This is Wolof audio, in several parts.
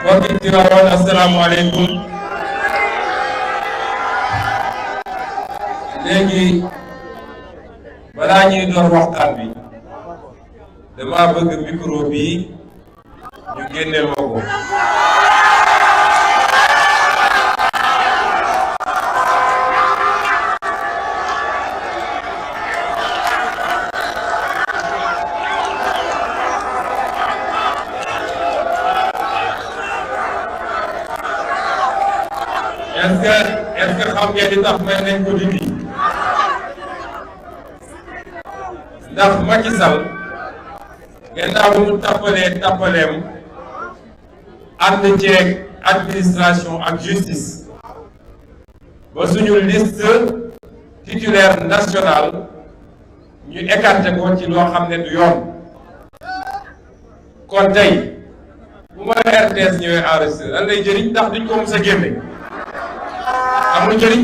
mbokki Tivaouane asalaamaaleykum. léegi balaa ñuy door waxtaan bi dama bëgg micro bi ñu génneel ma ko. est-ce que xam ngeen li tax may nañ ko dindi ndax Macky Sall gannaaw mu tappaleem ànd ceeg administration ak justice ba suñu liste titulaire nationale ñu écarté ko ci loo xam ne du yoon. kon tey bu ma RTS ñëwee enregistré lan lay jëriñ ndax duñ ko mës a génne. amul njëriñ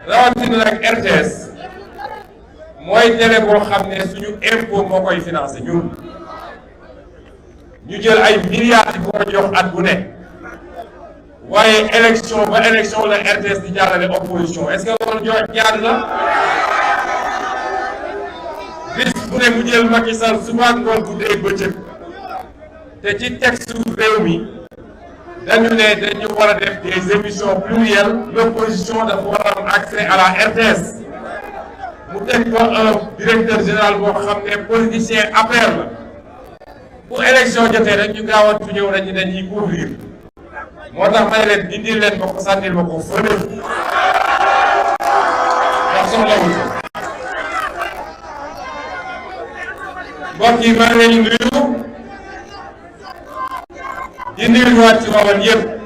rawatina nag RTS mooy télé boo xam ne suñu impôt moo koy financé ñun ñu jël ay milliards di ko jox at bu ne waaye élection ba élection la RTS di jàllale opposition est-ce que loolu jox jaar la bis bu ne mu jël Macky Sall suba ngoon guddee bëccëg te ci texte réew mi dañu ne dañu war a def des émissions plurielles l'opposition dafa war a am accès à la RTS mu teg ko un directeur général boo xam ne politicien APR la bu élection jotee rek ñu gaawantu ñëw rek ñu dañuy couvrir moo tax may leen dindil leen ma ko sànnil ma ko fële ndax soxlawul ko. mbokk yi maa ngi leen di nuyu di nuyuwaat ci Tivaouane yëpp